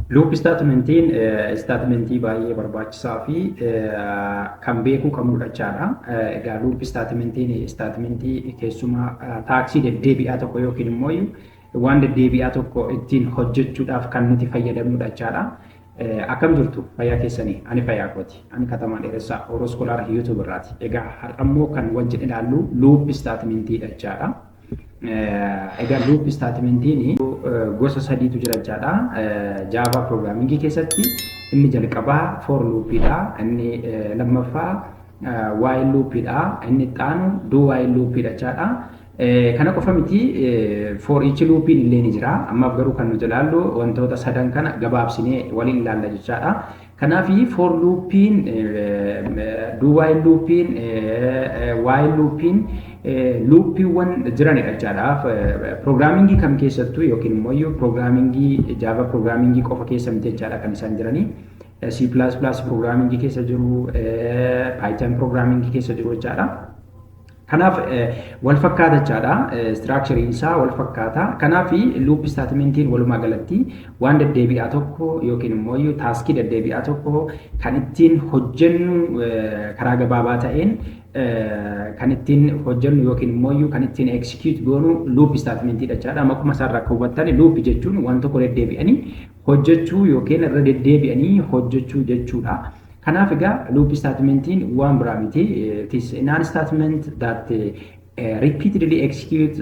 Loop statementiin statementii baay'ee barbaachisaa fi kan beekuu qabnudha jechaadha. Egaa loop statementiin statementii keessumaa taaksii deddeebi'aa tokko yookiin immoo waan deddeebi'aa tokko ittiin hojjechuudhaaf kan nuti fayyadamnudha jechaadha. Akkam jirtu, fayyaa keessanii? Ani fayyaa kooti. Ani Katamaa Dheeressaa Oro Scholar YouTube irraati. Egaa har'ammoo kan wajjin ilaallu loop statementiidha jechaadha. Egaa loop statementiin gosa sadiitu jira jechaadha. Java programmingii keessatti inni jalqabaa for loopidha. Inni lammaffaa while loopidha. Inni itti aanu do while loopidha jechaadha. Kana qofa miti, for each loopiin illee ni jira. Ammaaf garuu kan nuti ilaallu wantoota sadan kana gabaabsinee waliin ilaalla jechaadha. Kanaaf for loopiin, do while loopiin, while loopiin loopiiwwan jiranidha jechaadha. Programmingii kam keessattuu yookiin immoo programmingii Java programmingii qofa keessa miti jechaadha kan isaan jiranii. C++ programmingii keessa jiru, Python programmingii keessa jiru jechaadha. Kanaaf wal fakkaata jechaadha. Structurein isaa wal fakkaata. Kanaaf loop statementiin walumaa galatti waan deddeebi'aa tokko yookiin immoo taskii deddeebi'aa tokko kan ittiin hojjennu, karaa gabaabaa ta'een kan ittiin hojjennu yookiin immoo kan ittiin execute goonu loop statementiidha jechaadha. Maquma isaarraa akka hubattan, loop jechuun waan tokko deddeebi'anii hojjechuu yookiin irra deddeebi'anii hojjechuu jechuudha. Kanaaf egaa loop statementiin waan biraa miti. It is an statement that repeatedly execute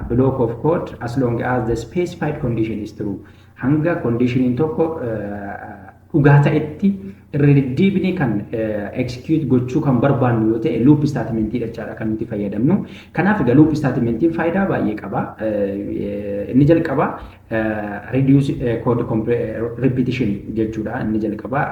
block of code as long as the specified condition is true. Hanga conditioniin tokko dhugaa ta'etti irra deddeebinee kan execute gochuu kan barbaannu yoo ta'e, loop statementiidha jechaadha kan nuti fayyadamnu. Kanaaf egaa loop statementiin faayidaa baay'ee qaba. Inni jalqaba reduce code repetition jechuudha. Inni jalqaba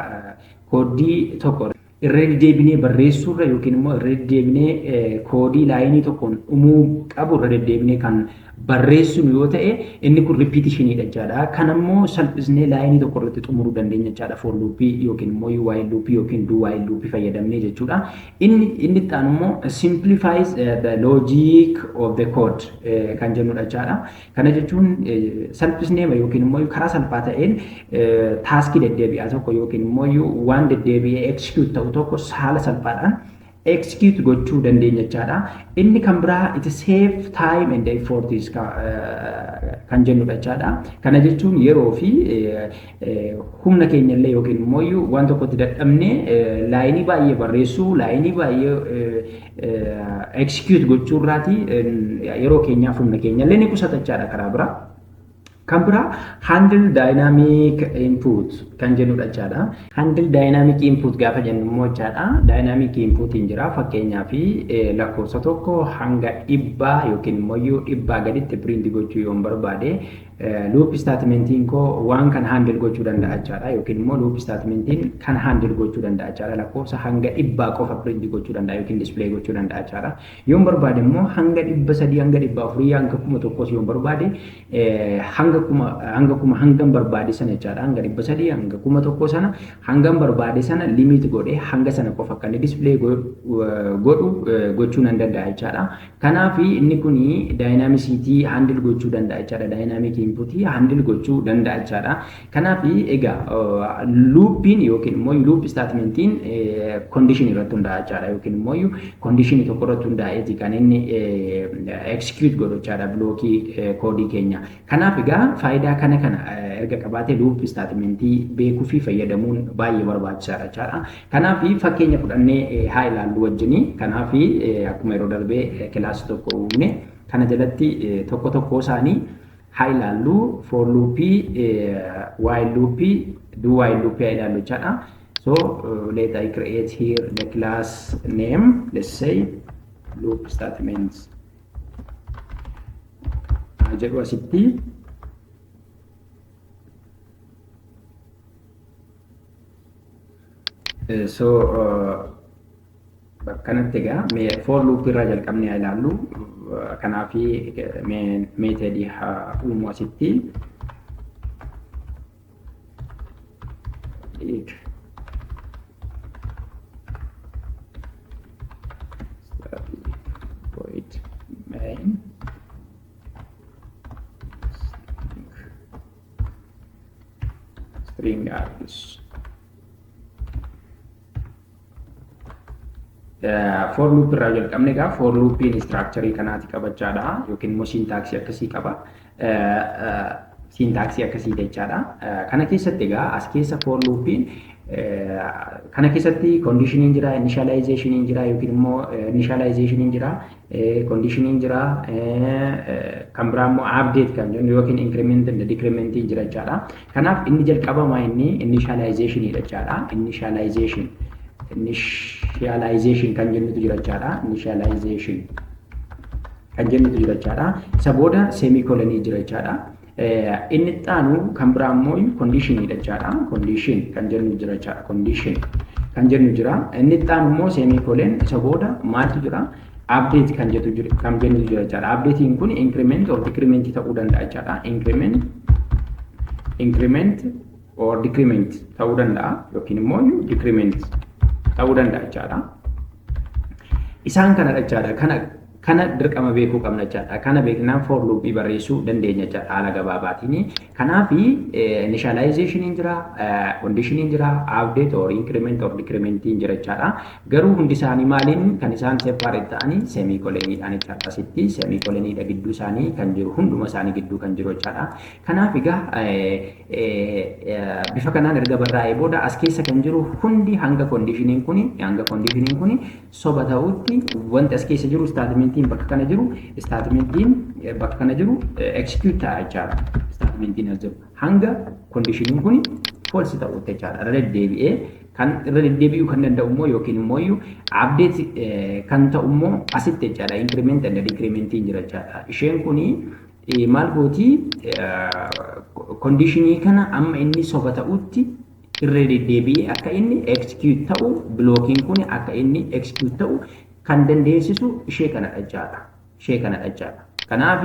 koodii tokko irra deddeebinee barreessuurra yookiin immoo irra deddeebinee koodii lineii tokkoon dhumuu qabu irra deddeebinee kan barreessinu yoo ta'e, inni kun repetitioniidha jechaadha. Kan ammoo salphisnee lineii tokko irratti xumuruu dandeenya jechaadha. For loopii yookiin immoo while loopii yookiin do while loopii fayyadamnee jechuudha. Inni itti aanu immoo simplifies the logic of the code kan jennudha jechaadha. Kana jechuun salphisnee yookiin immoo karaa salphaa ta'een taskii deddeebi'aa tokko yookiin immoo waan deddeebi'ee execute ta'u tokko haala salphaadhaan execute gochuu dandeenya jechaadha. Inni kan biraa it save time and effort kan jennudha jechaadha. Kana jechuun yeroo fi humna keenya illee yookiin immoo waan tokkotti dadhabnee lineii baay'ee barreessuu, lineii baay'ee execute gochuu irraati yeroo keenyaaf humna keenya illee ni qusata jechaadha karaa biraa. Kan biraa handle dynamic input kan jennudha jechaadha. Handle dynamic input gaafa jennu immoo jechaadha. Dynamic input hin jira, fakkeenyaaf lakkoofsa tokko hanga 100 yookiin immoo 100 gaditti print gochuu yoon barbaade, loop statementiin koo waan kan handle gochuu danda'a jechaadha. Yookiin immoo loop statementiin kan handle gochuu danda'a jechaadha. Lakkoofsa hanga 100 qofa print gochuu danda'a yookiin display gochuu danda'a jechaadha. Yoon barbaade immoo hanga 300, hanga 400, hanga 1000s yoon barbaade, hanga kuma hanga kuma hangam barbaade sana jechaadha. Hanga 300, hanga 1000 sana, hangam barbaade sana limit godhee hanga sana qofa akka inni display godhu gochuu nan danda'a jechaadha. Kanaaf inni kuni dynamicity handle gochuu danda'a jechaadha. Dynamic inputii handle gochuu danda'a jechaadha. Kanaaf egaa loopiin yookiin immoo loop statementiin condition irratti hundaa'a jechaadha. Yookiin immoo condition tokko irratti hundaa'eeti kan inni execute godhu jechaadha blockii koodii keenya. Kanaaf egaa faayidaa kana erga qabaatee, loop statementii beekuu fi fayyadamuun baay'ee barbaachisaadha jechaadha. Kanaaf fakkeenya fudhannee haa ilaallu wajjini. Kanaaf akkuma yeroo darbee kilaasii tokko uumne kana jalatti tokko tokko isaanii haa ilaallu: for loopii, while loopii, do while loopii haa ilaallu jechaadha. So let I create here the class name, let's say loop statements jedhu asitti. So bakkanatti egaa for loop irraa jalqabnee haa ilaallu. Kanaaf methodii haa uumu asitti. Public static void main String args. For loop irraa jalqabne egaa, for loopiin structure kanaati qabachaadha yookiin immoo syntaxii akkasii qaba. Syntaxii akkasii jechaadha. Kana keessatti egaa, as keessa for loopiin kana keessatti conditioniin jira, initializationiin jira, yookiin immoo initializationiin jira, conditioniin jira, kan biraa immoo update kan jennu yookiin increment and decrementiin jira jechaadha. Kanaaf inni jalqabamaa inni initializationidha jechaadha. Initialization kan jennutu jira jechaadha. Initialization kan jennutu jira jechaadha. Isa booda semicolonii jira jechaadha. Inni xaanu kan biraa immoo conditionidha jechaadha. Condition kan jennu jira jechaadha. Condition kan jennu jira. Inni xaanu immoo semicolon, isa booda maaltu jira? Update kan jettu jira, kan jennu jira jechaadha. Updatein kun increment or decrement ta'uu danda'a jechaadha. Increment or decrement ta'uu danda'a yookiin immoo decrement ta'uu danda'a jechaadha. Isaan kana jechaadha. Kana dirqama beekuu qabna jechaadha. Kana beeknaan for loopii barreessuu dandeenya jechaadha haala gabaabaatiin. Kanaaf initialization jira, condition jira, update or increment or decrement jira jechaadha. Garuu hundi isaanii maaliin kan isaan separate ta'anii? Semicoloniidhaan jechaadha. Asitti semicoloniidha gidduu isaanii kan jiru, hunduma isaanii gidduu kan jiru jechaadha. Kanaaf egaa bifa kanaan erga barraa'ee booda, as keessa kan jiru hundi hanga conditioniin kuni soba ta'utti wanti as keessa jiru, statementiin bakka kana jiru, statementiin bakka kana jiru execute ta'a jechaadha. Statementiin as jiru hanga conditioniin kuni false ta'utti jechaadha. Irra deddeebi'ee kan irra deddeebi'uu kan danda'u immoo yookiin immoo update kan ta'u immoo asitti jechaadha. Increment and decrementiin jira jechaadha. Isheen kuni maal gooti? Conditionii kana amma inni soba ta'utti irra deddeebi'ee akka inni execute ta'u, blockiin kun akka inni execute ta'u kan dandeessisu ishee kana jechaadha. Ishee kana jechaadha. Kanaaf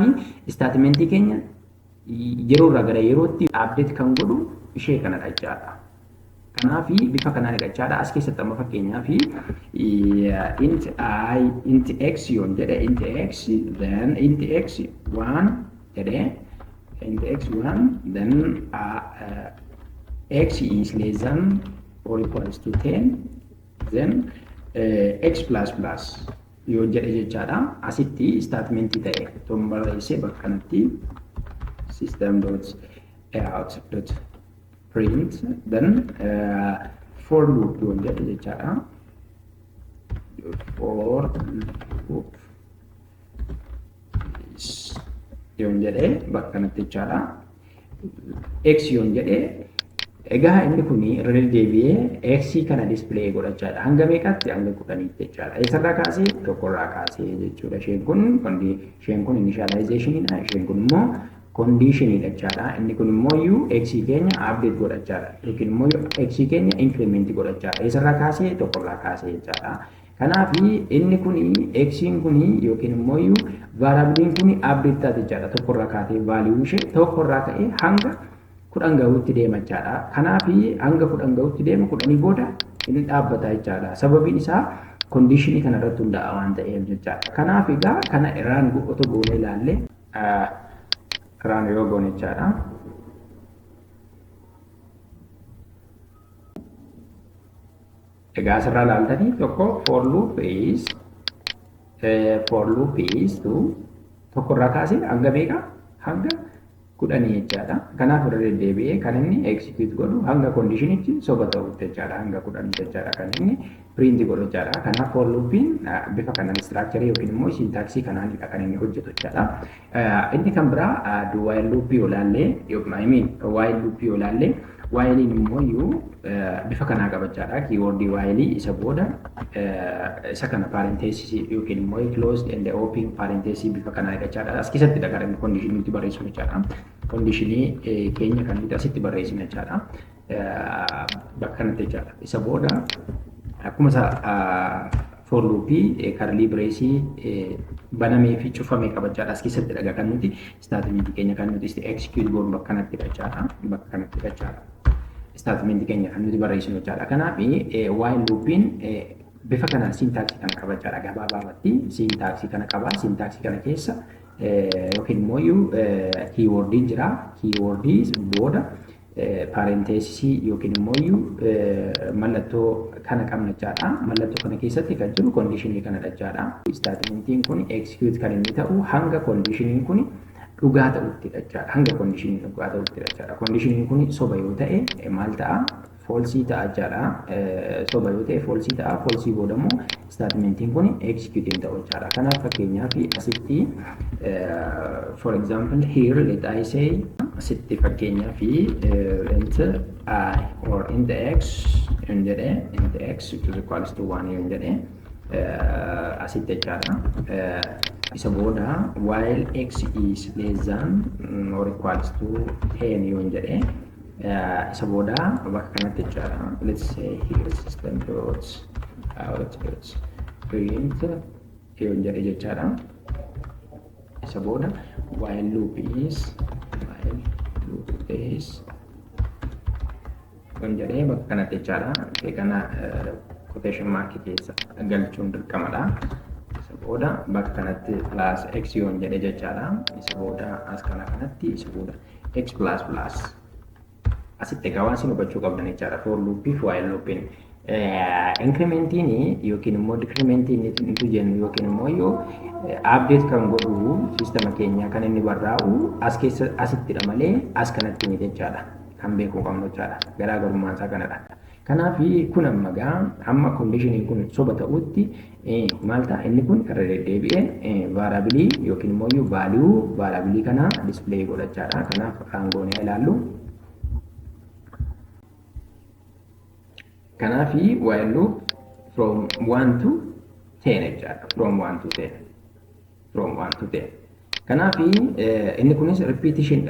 statementii keenya yeroo irraa gara yerootti update kan godhu ishee kana jechaadha. Kanaaf bifa kanaan jechaadha. As keessatti amma fakkeenyaaf int i, int x yoon jedhe, int x, then int x 1 jedhe, int x 1, then x is less than or equals to 10, then x plus plus yoo jedhe jechaadha. Asitti statementii ta'e ton barreessee bakka kanatti system dot out dot print, then for loop yoon jedhe jechaadha. For loop yoon jedhe bakka kanatti jechaadha. X yoon jedhe, egaa inni kun irra deddeebi'ee X kana display godhachaadha. Hanga meeqatti? Hanga 10tti jechaadha. Eessarraa kaasee? Tokkorraa kaasee jechuudha. Isheen kun initializationidha. Isheen kun immoo conditionidha jechaadha. Inni kun immoo iyyuu X keenya update godhachaadha. Yookiin immoo X keenya increment godhachaadha. Eessarraa kaasee? Tokkorraa kaasee jechaadha. Kanaaf inni kun, X'n kun yookiin immoo iyyuu variableiin kun update taate jechaadha. Tokkorraa kaatee value ishee tokkorraa ka'ee hanga 10 gahuutti deema jechaadha. Kanaaf hanga 10 gahuutti deema, 10 booda inni dhaabbata jechaadha. Sababiin isaa conditionii kana irratti hundaa'a waan ta'eef jechaadha. Kanaaf egaa kana run otoo goone ilaalle, run yoo goone jechaadha. Egaa asirraa ilaaltanii tokko for loop is to tokkorraa kaasee hanga meeqa? Hanga 10 jechaadha. Kanaaf irra deddeebi'ee kan inni execute godhu hanga conditionichi soba ta'utti jechaadha. Hanga 10 jechaadha kan inni print godhu jechaadha. Kanaaf for loopiin bifa kanaan structure yookiin immoo syntaxii kanaanidha kan inni hojjetu jechaadha. Inni kan biraa do while loopii yoo ilaalle, I mean while loopii yoo ilaalle, whilein immoo iyyuu bifa kanaa qaba jechaadha. Keywordii while, isa booda isa kana parenthesis yookiin immoo closed and open parenthesis bifa kanaa jechaadha. As keessatti kan inni conditionii nuti barreessinu jechaadha. Conditionii keenya kan nuti asitti barreessinu jechaadha. Bakka kanatti jechaadha. Isa booda akkuma isa for loopii curly braceii banamee fi cufamee qaba jechaadha. As keessatti dhagaa kan nuti statementii keenya kan nuti execute goonu bakka kanatti jechaadha. Bakka kanatti jechaadha. Statementii keenya kan nuti barreessinu jechaadha. Kanaaf while loopiin bifa kanaan syntaxii kana qaba jechaadha. Gabaabaatti syntaxii kana qaba. Syntaxii kana keessa yookiin immoo keywordii jira. Keywordii booda Parenthesisii yookiin immoo iyyuu mallattoo kana qabna jechaadha. Mallattoo kana keessatti kan jiru conditionii kanadha jechaadha. Statementiin kun execute kan inni ta'u hanga conditioniin kun dhugaa ta'uttidha jechaadha. Hanga conditioniin dhugaa ta'uttidha jechaadha. Conditioniin kun soba yoo ta'e maal ta'a? Falseii ta'a jechaadha. Soba yoo ta'e falseii ta'a. Falseii booda immoo statementiin kun execute hin ta'u jechaadha. Kanaaf, fakkeenyaaf asitti, for example here, let I say, asitti fakkeenyaaf int i or int x yoon jedhe, int x which is equals to 1 yoon jedhe asitti jechaadha. Isa booda while x is less than or equals to 10 yoon jedhe, isa booda bakka kanatti jechaadha. Let's say here system dot out dot print yoon jedhe jechaadha. Isa booda while loop is yoon jedhee bakka kanatti jechaadha. Ishee kana quotation mark keessa galchuun dirqamadha. Isa booda bakka kanatti plus x yoon jedhe jechaadha. Isa booda as kana kanatti, isa booda x plus plus. Asitti egaa waan isin hubachuu qabdan jechaadha. For loopii fi while loopiin. Incrementiin yookiin immoo decrementiin nuti jennu yookiin immoo yoo update kan godhu systema keenya kan inni barraa'u as keessa asittidha malee as kanatti miti jechaadha. Kan beekuu qabnu jechaadha. Garaagarummaan isaa kanadha. Kanaaf kun amma gaa hamma conditioniin kun soba ta'utti maal ta'a? Inni kun irra deddeebi'ee variableii yookiin immoo value variableii kana display godhachaadha. Kanaaf run goonee ilaallu. Kanaaf while loop from 1 to 10 jechaadha. From 1 to 10. From 1 to 10. Kanaaf inni kunis repetition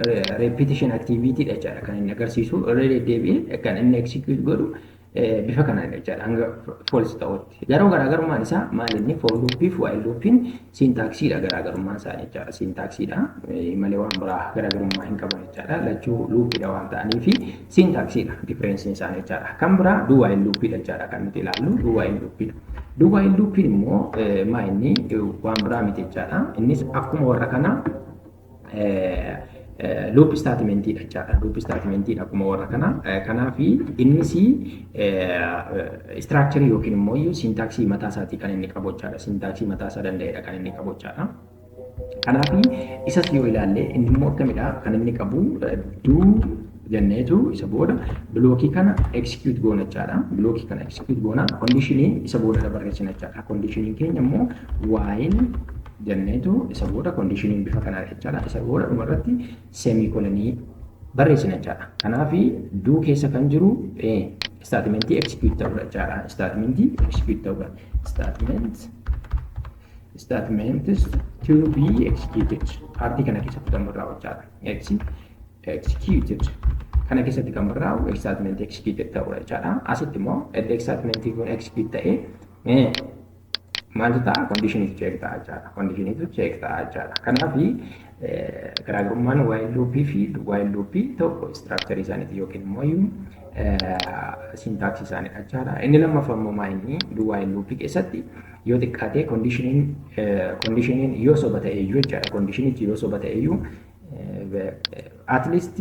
activity dha jechaadha kan inni agarsiisu. Irra deddeebi'ee kan inni execute godhu bifa kanaan jechaadha hanga false ta'utti. Garuu garaagarummaan isaa maal? Inni for loopii fi while loopiin syntaxiidha garaagarummaan isaanii jechaadha. Syntaxiidha malee waan biraa garaagarummaa hin qaban jechaadha. Lachuu loopiidha waan ta'aniif syntaxiidha differenceiin isaanii jechaadha. Kan biraa do while loopiidha jechaadha kan nuti ilaallu, do while loopiidha. Do while loopiin immoo maa inni? Waan biraa miti jechaadha. Innis akkuma warra kanaa loop statementiidha jechaadha. Loop statementiidha akkuma warra kanaa. Kanaaf innis structureii yookiin immoo syntaxii mataa isaatii kan inni qabu jechaadha. Syntaxii mataa isaa danda'edha kan inni qabu jechaadha. Kanaaf isas yoo ilaalle, inni immoo akkamidha kan inni qabu? Do jenneetu isa booda blockii kana execute goona jechaadha. Blockii kana execute goona, conditionii isa booda barreessina jechaadha. Conditioniin keenya immoo while jenneetu isa booda conditioniin bifa kanaa jechaadha. Isa booda dhumarratti semicolonii barreessina jechaadha. Kanaaf do keessa kan jiru statementii execute ta'uudha jechaadha. Statementii execute ta'uudha. Statement to be executed. Partii kana keessatti kan barraa'u jechaadha. Executed. Kana keessatti kan barraa'u statement executed ta'uudha jechaadha. Asitti immoo erga statementii kun execute ta'ee maaltu ta'a? Conditioniitu check ta'a jechaadha. Conditioniitu check ta'a jechaadha. Kanaaf garaagarummaan while loopii fi while loopii tokko structureii isaaniiti yookiin immoo syntaxii isaaniidha jechaadha. Inni lammaffaa immoo maa inni? Do while loopii keessatti yoo xiqqaate conditioniin yoo soba ta'e iyyuu jechaadha. Conditionichi yoo soba ta'e iyyuu at least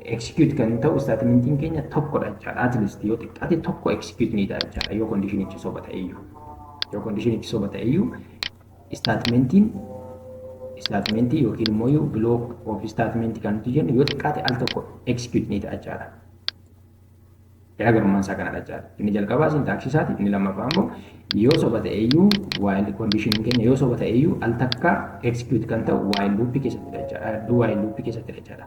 execute kan ta'u statementiin keenya tokkodha jechaadha. At least yoo xiqqaate tokko execute ni ta'a jechaadha yoo conditionichi soba ta'e iyyuu. Yoo conditionichi soba ta'e iyyuu statementii yookiin immoo block of statementii kan nuti jennu yoo xiqqaate al tokko execute ni ta'a jechaadha. Garaagarummaan isaa kanadha jechaadha. Inni jalqabaa syntaxii isaati, inni lammaffaa immoo yoo soba ta'e iyyuu, while conditioniin keenya yoo soba ta'e iyyuu, al takka execute kan ta'u while loopii keessattidha jechaadha. Do while loopii keessattidha jechaadha.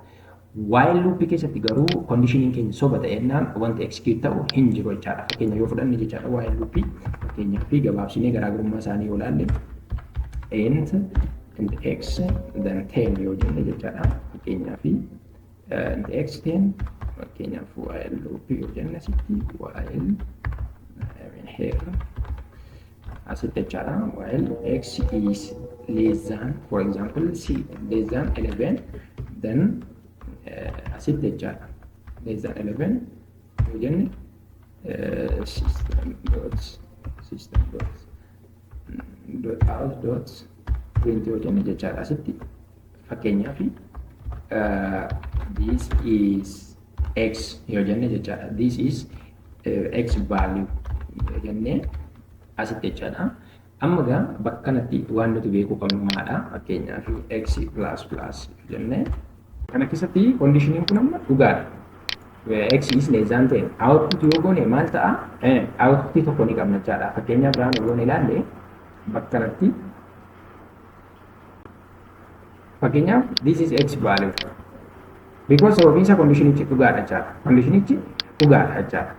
While loopii keessatti garuu conditioniin keenya soba ta'ennaan wanti execute ta'u hin jiru jechaadha. Fakkeenya yoo fudhanne jechaadha, while loopii fakkeenyaa fi gabaabsinee garaagarummaa isaanii yoo ilaalle, int x then 10 yoo jenne jechaadha. Fakkeenyaa fi int x 10, fakkeenyaaf while loopii yoo jenne asitti, while, I mean here, asitti jechaadha, while x is less than, for example, c less than 11, then asitti jechaadha, less than 11 yoo jenne, system dot out dot print yoo jenne jechaadha, asitti fakkeenyaaf This is x yoo jenne jechaadha. This is x value yoo jenne asitti jechaadha. Amma gaa bakka kanatti waan nuti beekuu qabnu maadha? Fakkeenyaaf, x plus plus yoo jenne, kana keessatti conditioniin kun amma dhugaadha. X is less than 10. Output yoo goone maal ta'a? Output tokko ni qabna jechaadha. Fakkeenyaaf, run goone ilaalle bakka kanatti, fakkeenyaaf, this is x value. Because sababiin isaa conditionichi dhugaadha jechaadha. Conditionichi dhugaadha jechaadha.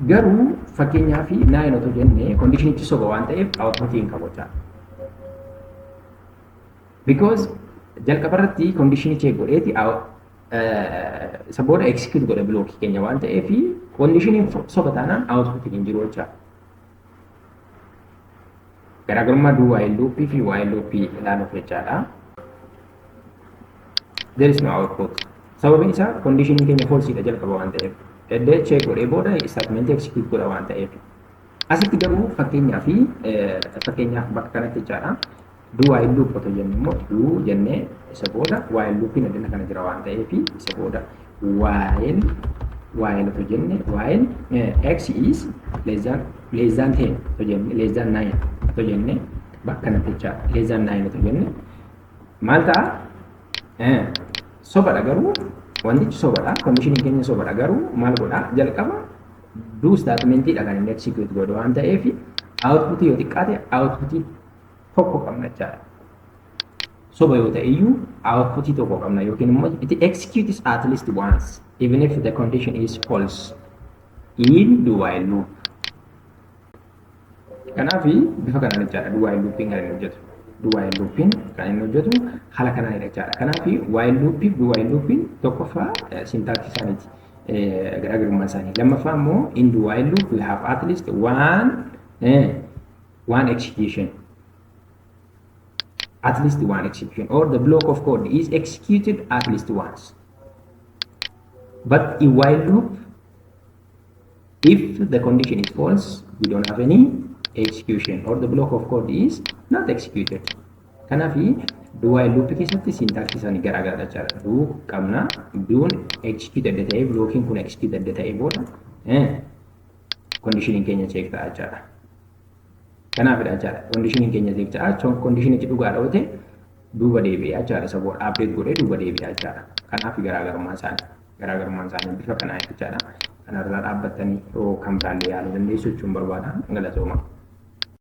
Garuu fakkeenyaaf, 9 otoo jenne, conditionichi soba waan ta'eef output hin qabu jechaadha. Because jalqaba irratti conditionii check godheeti isa booda execute godha blockii keenya waan ta'eef, conditioniin soba taanaan output hin jiru jechaadha. Garaagarummaa do while loopii fi while loopii ilaaluuf jechaadha. There is no output. Sababiin isaa conditioniin keenya falseidha jalqaba waan ta'eef. Eddee check godhee booda statement execute godha waan ta'eef. Asitti garuu fakkeenyaaf bakka kanatti jechaadha. Do while loop otoo jennu immoo, do jennee isa booda while loopiin addana kana jira waan ta'eef, isa booda while otoo jenne, while x is less than 10 otoo jenne, less than 9 otoo jenne, bakka kanatti jechaadha. Less than 9 otoo jenne maal ta'a? Sobadha garuu, wantichi sobadha, conditioniin keenya sobadha, garuu maal godha? Jalqaba do statementiidha kan inni execute godhu waan ta'eef, output yoo xiqqaate output tokko qabna jechaadha. Soba yoo ta'e iyyuu output tokko qabna, yookiin immoo it executes at least once even if the condition is false in do while loop. Kanaaf bifa kanaan jechaadha do while loopiin kan inni hojjetu. Do while loopiin kan inni hojjetu haala kanaan jechaadha. Kanaaf while loopii do while loopiin tokkoffaa syntaxii isaaniiti, garaagarummaa isaanii. Lammaffaa immoo, in do while loop we have at least one execution. At least one execution, or the block of code is executed at least once. But in while loop, if the condition is false, we don't have any execution or the block of code is not executed. Kanaaf do while loop keessatti syntax isaanii garaagaradha jechaadha. Do qabna, do'n execute adda ta'ee, blockiin kun execute adda ta'ee booda conditioniin keenya check ta'a jechaadha. Kanaafidha jechaadha. Conditioniin keenya check ta'a. Conditionichi dhugaadha yoo ta'e duuba deebi'ee jechaadha. Isa booda update godhee duuba deebi'ee jechaadha. Kanaaf garaagarummaan isaanii. Garaagarummaan isaanii bifa kanaa jechaadha. Kanarraa dhaabbattanii yoo kan biraallee yaaluu dandeessu jechuun barbaada. Galatooma.